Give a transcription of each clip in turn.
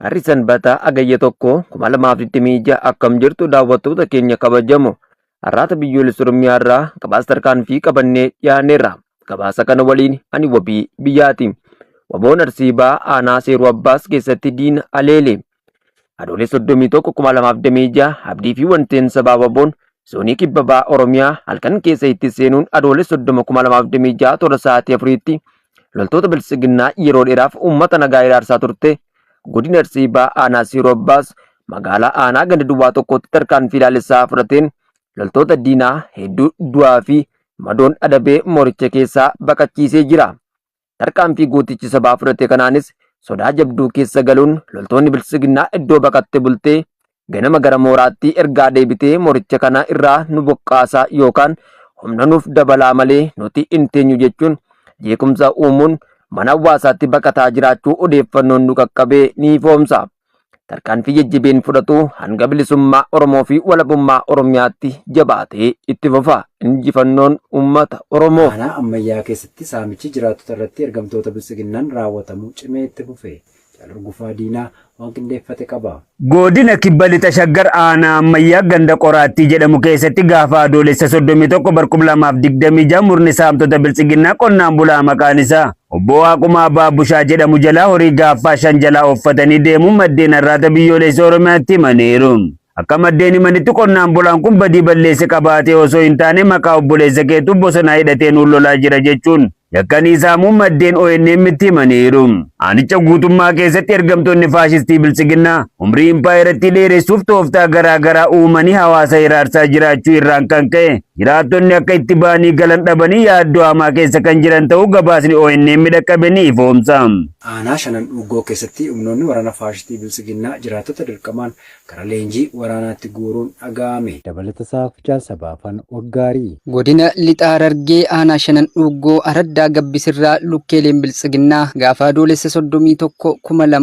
Har'i Sanbata Hagayya 1, 2026 akkam jirtu daawwattoota keenya kabajamoo. Arraata Biyyoolessa Oromiyaa irraa gabaasa tarkaanfii qabannee dhiyaaneerra. Gabaasa kana waliin ani wabii biyyaati. Waboon Arsii Bahaa aanaa Seeruu Abbaas keessatti diina aleele. Adoolessa 31, 2026 Abdii fi Wanteen Sabaa Waboon Zoonii Kibba Baha Oromiyaa halkan keessa itti seenuun Adoolessa 30, 2026 toora sa'aatii 4tti loltoota Biltsiginnaa yeroo dheeraaf uummata nagaa hiraarsaa turte godina Arsii Bahaa aanaa Siiroo Abbaas magaalaa aanaa ganda duwwaa tokkotti tarkaanfii laalessaa fudhateen loltoota diinaa hedduu du'aa fi madoon adabee mooricha keessaa baqachiisee jira. Tarkaanfii gootichi sabaa fudhate kanaanis sodaa jabduu keessa galuun loltoonni biltsiginnaa iddoo baqatte bultee ganama gara mooraatti ergaa deebitee mooricha kana irraa nu boqqaasaa yookaan humna nuuf dabalaa malee nuti hin teenyu jechuun jeequmsa uumuun mana hawaasaatti baqataa jiraachuu odeeffannoon nu qaqqabee ni ifoomsa. Tarkaanfii jajjabeen fudhatu hanga bilisummaa Oromoo fi walabummaa Oromiyaatti jabaatee itti fufa. Injifannoon uummata Oromoof. Aanaa Ammayyaa keessatti saamichi jiraattota irratti ergamtoota Biltsiginnaan raawwatamu cimee itti fufe. Jaal Urgufaa Diinaa waan qindeeffate qaba. Godina Kibba Lixa Shaggar Aanaa Ammayyaa ganda Qoraattii jedhamu keessatti gaafa Adoolessa 31 bar 2026 murni saamtota Biltsiginnaa qonnaan bulaa maqaan isaa Obbo Waaqumaa Baabbushaa jedhamu jalaa horii gaaffaa 5 jalaa ooffatanii deemuun maddeen Arraata Biyyoolessa Oromiyaatti himaniiru. Akka maddeen himanitti qonnaan bulaan kun badii balleesse qabaatee osoo hin taane maqaa obboleessa keetu bosonaa hidhatee nuun lolaa jira jechuun yakkanii saamuu maddeen ONM'tti himaniiru. Aanicha guutummaa keessatti ergamtoonni faashistii Biltsiginnaa umrii impaayerattii dheeressuuf tooftaa garaa garaa uumanii hawaasa hiraarsaa jiraachuu irraan kan ka'e jiraattonni akka itti ba'anii galan dhabanii yaaddoo hamaa keessa kan jiran ta'uu gabaasni ONM dhaqqabe ni ifoomsa. Aanaa Shanan Dhuuggoo keessatti humnoonni waraana faashistii Biltsiginnaa jiraattota dirqamaan gara leenjii waraanaatti guuruun dhaga'ame. Dabalata isaaf Jaal Sabaafan Waggaarii. Godina Lixa Harargee Aanaa Shanan Dhuuggoo Araddaa Gabbisirraa lukkeeleen Biltsiginnaa gaafa Adoolessa 31,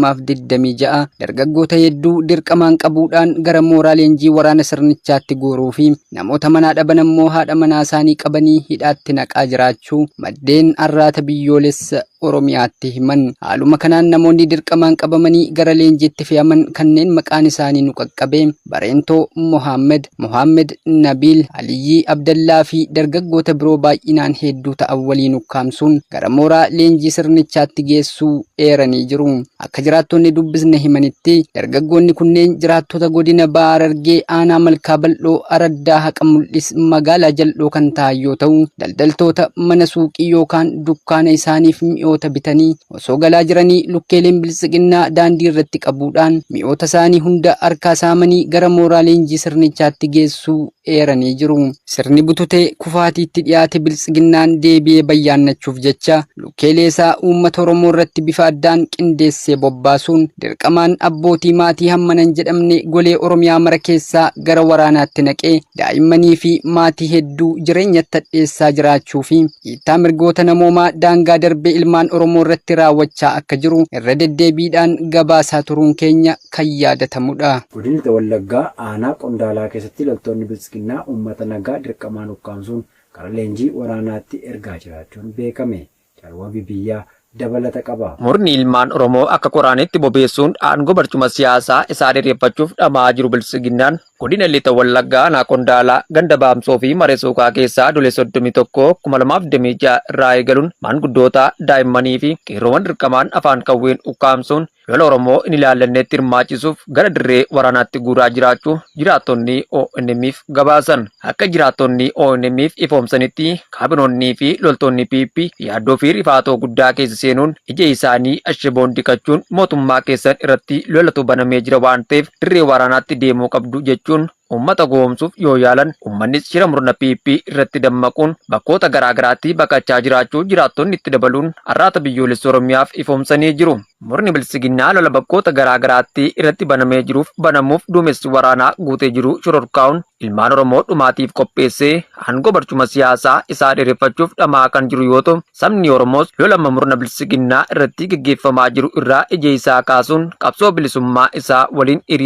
2026 dargaggoota hedduu dirqamaan qabuudhaan gara mooraa leenjii waraana sirnichaatti guuruu fi namoota manaa dhaban ammoo haadha manaa isaanii qabanii hidhaatti naqaa jiraachuu maddeen Arraata Biyyoolessa Oromiyaatti himan. Haaluma kanaan namoonni dirqamaan qabamanii gara leenjiitti fe'aman kanneen maqaan isaanii nu qaqqabe Bareentoo Mohaammed, Mohaammed Nabiil, Aliyyii Abdallaa fi dargaggoota biroo baay'inaan hedduu ta'an waliin ukkaamsuun gara mooraa leenjii sirnichaatti geessuu eeranii jiru. Akka jiraattonni dubbisne himanitti dargaggoonni kunneen jiraattota godina Baha Harargee aanaa Malkaa Bal'oo araddaa Haqa Mul'is magaalaa Jal'oo kan ta'an yoo ta'u daldaltoota mana suuqii yookaan dukkaana isaaniif mi'oota bitanii osoo galaa jiranii lukkeeleen biltsiginnaa daandii irratti qabuudhaan mi'oota isaanii hunda harkaa saamanii gara mooraa leenjii sirnichaatti geessuu eeranii jiru. Sirni bututee kufaatiitti dhiyaate biltsiginnaan deebi'ee bayyaannachuuf jecha lukkeelee isaa uummata Oromoo irratti bifa addaan qindeessee bobbaasuun dirqamaan abbootii maatii hammana hin jedhamne golee Oromiyaa mara keessaa gara waraanaatti naqee daa'immanii fi maatii hedduu jireenyatti hadheessaa jiraachuu fi dhiittaa mirgoota namoomaa daangaa darbee ilmaan Oromoo irratti raawwachaa akka jiru irra deddeebiidhaan gabaasaa turuun keenya kan yaadatamudha. Godina Lixa Wallaggaa aanaa Qondaalaa keessatti loltoonni Biltsiginnaa uummata nagaa dirqamaan ukkaamsuun gara leenjii waraanaatti ergaa jiraachuun beekame. Jaal Wabii Biyyaa dabalata qaba. Murni ilmaan Oromoo akka qoraaniitti bobeessuun aangoo barcuma siyaasaa isaa dheereffachuuf dhama'aa jiru Biltsiginnaan godina Lixa Wallaggaa aanaa Qondaalaa ganda Baamsoo fi Maree Suuqaa keessaa Adoolessa 31, 2026 irraa eegaluun maanguddoota, daa'immanii fi qeerroowwan dirqamaan afaan qawween ukkaamsuun lola Oromoo hin ilaallannetti hirmaachisuuf gara dirree waraanaatti guuraa jiraachuu jiraattonni ONM'f gabaasan. Akka jiraattonni ONM'f ifoomsanitti kaabinoonnii fi loltoonni PP yaaddoo fi rifaatoo guddaa keessa seenuun ija isaanii ashaboon dhiqachuun mootummaa keessan irratti lolatu banamee jira waan ta'eef dirree waraanaatti deemuu qabdu jechuun uummata gowwoomsuuf yoo yaalan uummannis shira murna PP irratti dammaquun bakkoota garaa garaatti baqachaa jiraachuu jiraattonni itti dabaluun Arraata Biyyoolessa Oromiyaaf ifoomsanii jiru. Murni Biltsiginnaa lola bakkoota garaa garaatti irratti banamee jiruuf banamuuf duumessi waraanaa guutee jiru shororkaa'uun ilmaan Oromoo dhumaatiif qopheessee aangoo barcuma siyaasaa isaa dheereffachuuf dhama'aa kan jiru yoo ta'u, sabni Oromoos lola amma murna Biltsiginnaa irratti geggeeffamaa jiru irraa ija isaa kaasuun qabsoo bilisummaa isaa waliin hiriiruun